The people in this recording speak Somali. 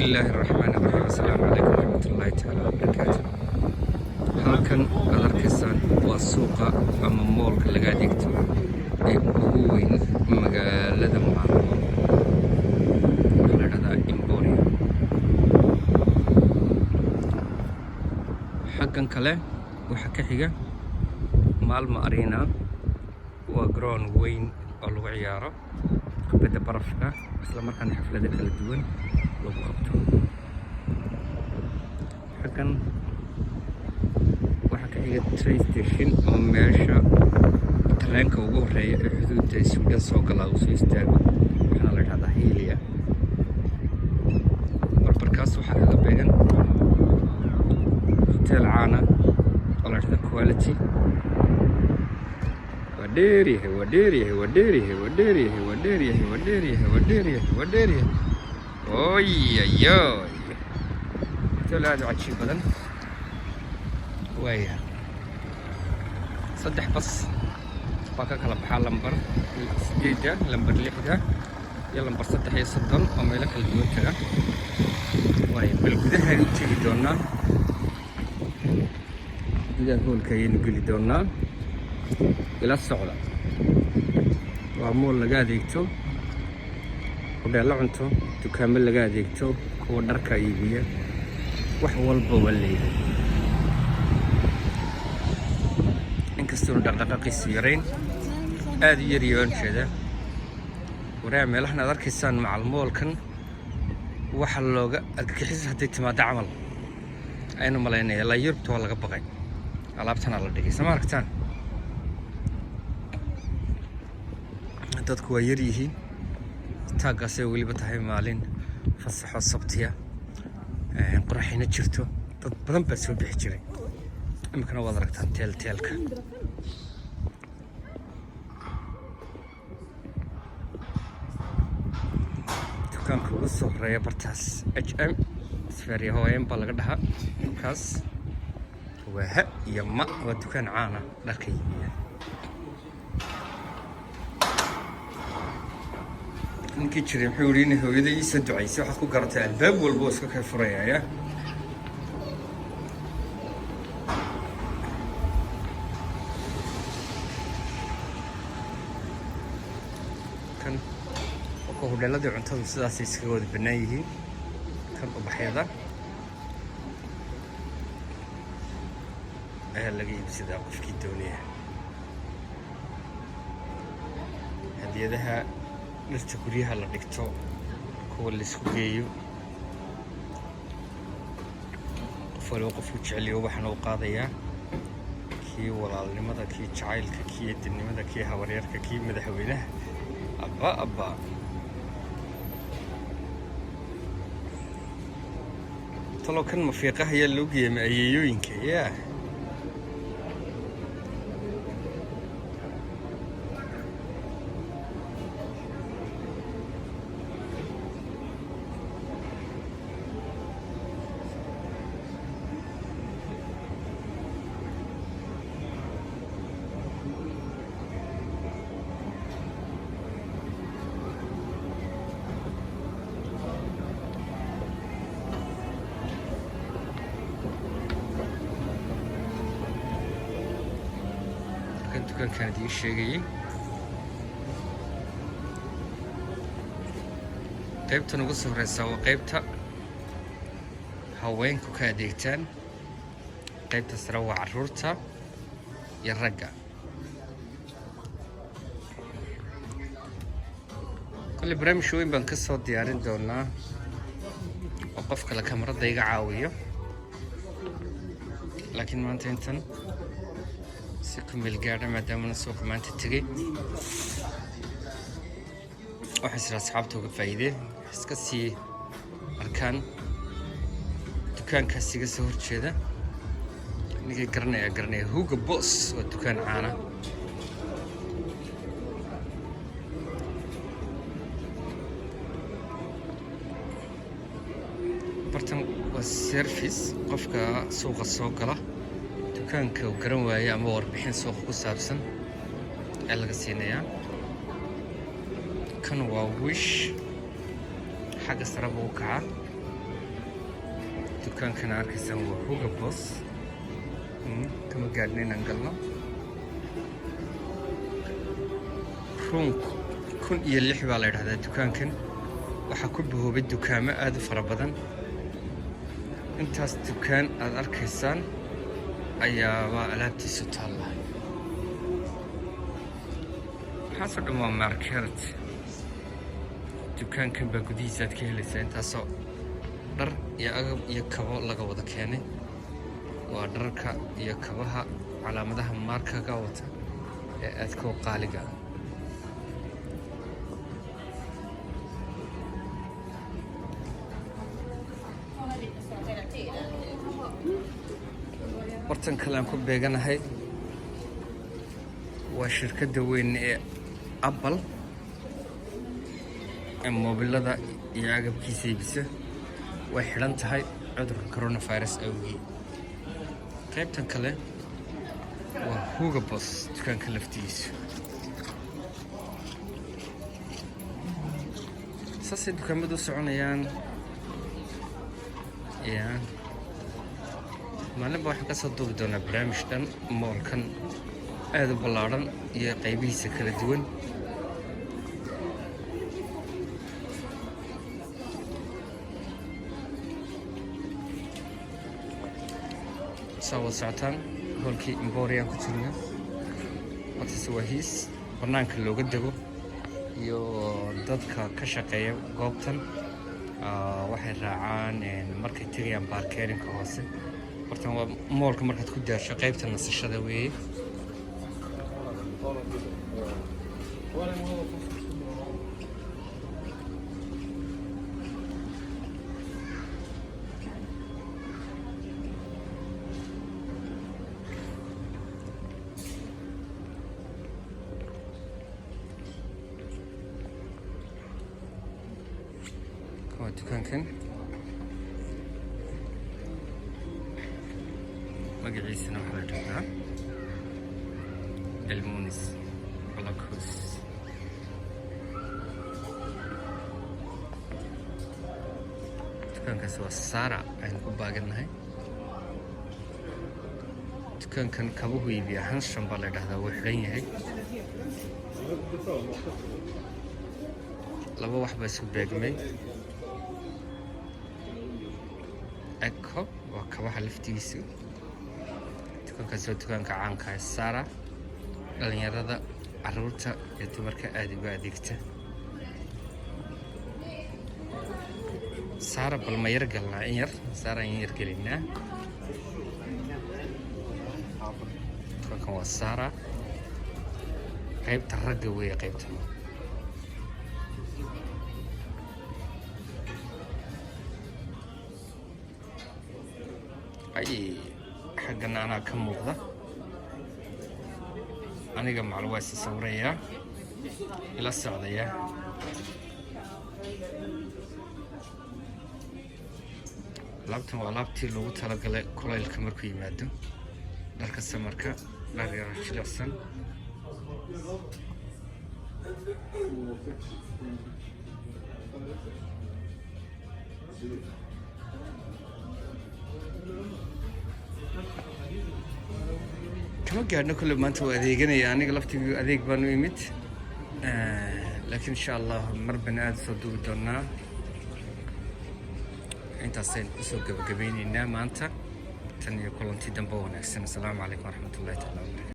Bismillaahi raxmaani raxiim. Assalaamu calaykum waraxmatullaahi tacaala wabarakaatu. Halkan aad arkaysaan waa suuqa ama mall-ka laga adeegto ee ugu weyn magaalada Malmo. Waxaa la dhahdaa Emporia. Xaggan kale waxaa ka xiga Malmo Arena, waa garoon weyn oo lagu ciyaaro kubadda barafka, isla markaana xaflado kala duwan lagu qabto. Xaggan waxaa ka xiga train station oo meesha tareenka ugu horeeya ee xuduudda Sweden soo galaa uu soo istaago, waxaana la dhahdaa Helia. Barbarkaas waxaa kaga beegan hotel caana oo la dhahda Quality. Waa dheeryahay, waa dheeryahay, waa dheeryahay, waa dheeryahay, waa dheeryahay, waa dheeryahay, waa dheeryahay, waa dheeryahay. Oyayoy, hotel aad u cajiib badan waaya. Saddex bas baa ka kala baxaa: lambar 8-da, lambar 6-da iyo lambar 33 oo meelo kala duwan taga. Waaya, bal gudahaan u tegi doonaa, gudaha hoolka ayaynu geli doonaa, ila socda. Waa mall laga adeegto, hodheello cunto, dukaamo laga adeegto, kuwa dharka iibiya, wax walba waa leeyahay. Inkastoonu dhaqdhaqaaqiisu yarayn, aada u yarya waan jeedaa. Waraa, meelahan aad arkaysaan macal mall-kan waxaa looga argagixis hadday timaado camal aynu malaynaya. Ilaa Yurubta waa laga baqay, alaabtanaa la dhigay, sama aragtaan? Dadku waa yar yihiin, taaggaasay weliba tahay maalin fasaxo Sabtiya, qoraxina jirto. Dad badan baa soo bixi jiray, iminkana waad aragtaan teelteelka. Dukaanka ugu soo horeeya bartaas H&M Sverige, H&M baa laga dhahaa kaas. Waa ha iyo ma, waa dukaan caana, dharka iibiya. Ninkii jiray muxuu yidhi? In hooyada iisoo ducaysay waxaad ku garatay albaab walba oo iska kay furayaya. Kan ka hodheeladii cuntadu sidaasay iskaga wada bannaan yihiin. Kan ubaxyada ayaa laga iibsadaa, qofkii doonaya hadiyadaha, dhirta guryaha la dhigto, kuwa laisku geeyo. Qof waliba qofku jeceliyo ubaxna u qaadayaa, kii walaalnimada, kii jacaylka, kii eedinimada, kii habaryarka, kii madaxweynaha. Abba abba, talow kan mafiiqaha ayaa loo geeyay ma ayeeyooyinka yaa? Kan dukaankaan idiin sheegayay, qaybtan ugu soo horeysa waa qaybta haweenku ka adeegtaan, qaybta sare waa caruurta iyo ragga. Kolley barnaamij weyn baan ka soo diyaarin doonaa oo qof kale kamarada iga caawiyo, laakiin maanta intan si ku meel gaadha, maadaamana suuqa maanta tegey, waxaan sira asxaabta uga faa'iidee iska sii arkaan. Dukaankaas iga soo horjeeda ninkii garanaya garanaya, Hugo Boss, waa dukaan caana. Bartan waa service, qofka suuqa soo gala dukaanka uu garan waaye ama warbixin suuqa ku saabsan ayaa laga siinayaa. Kan waa Wish, xagga sare buu u kacaa. Dukaankan arkaysaan waa Hugo Boss. Kama gaadhna inaan galno. Ruum 1006 baa la yidhahdaa dukaankan. Waxaa ku bahoobay dukaamo aad u fara badan. Intaas dukaan aad arkaysaan ayaabaa alaabtiisu taalla. Waxaasoo dhan waa market. Dukaankan baa gudihiisa aad ka helaysaa intaasoo dhar iyo agab iyo kabo laga wada keenay. Waa dharka iyo kabaha calaamadaha maarkaga wata ee aadka u qaaliga ah. Hela tiden. Bartan kale aan ku beeganahay waa shirkadda weyn ee Apple ee moobilada iyo agabkiisa iibisa. Way xidhan tahay cudurka coronavirus awgii. Qaybtan kale waa Hugo Boss dukaanka laftigiisa. Saasay dukaamadu u soconayaan. Ya maalinba waxaan kasoo duubi doonaa barnaamij dhan mallkan aada u ballaadhan iyo qaybihiisa kala duwan. Saa wada socotaan, hoolkii Emborian ku jirna. Hortaase waa hiis bannaanka looga dego iyo dadka ka shaqeeya goobtan. Waxay raacaan markay tegayaan parkeringka hoose. Hortan waa mallka markaad ku daasho qaybta nasashada weeye. Waa dukaankan, magaciisana waxaa la dhahdaa Elmunis Blockhus. Dukaankaasi waa Sara aynu ku baagannahay. Dukaankan kabuhu iibiya, Hanshan baa la dhahdaa. Wuu xidhan yahay. Laba wax baa isku beegmay. Eco waa kabaha laftigiisu. Dukaankaasi waa dukaanka caanka ee Sara, dhalinyarada, caruurta iyo dumarka aada uga adeegta. Sara bal ma yar galnaa? In yar Sara in yar gelinaa. Dukaankan waa Sara, qaybta ragga weeye qaybtan. Ay, xaggana anaa ka muuqda. Aniga macal waa isa sawirayaa, ila socdaya. Alaabtan waa alaabtii loogu talagalay kulaylka markuu yimaado, dharka summerka, dhar yaro jilicsan. Kama gaadhno kolle. Maanta waa adeeganaya, aniga laftigii adeeg baan u imid, laakiin insha Allah mar baan aada soo duubi doonaa. Intaasaynu kusoo gabagabeyneynaa maanta. Tan iyo kulanti dambe wanaagsan. Asalaamu calaykum waraxmatullahi taala wabarakatu.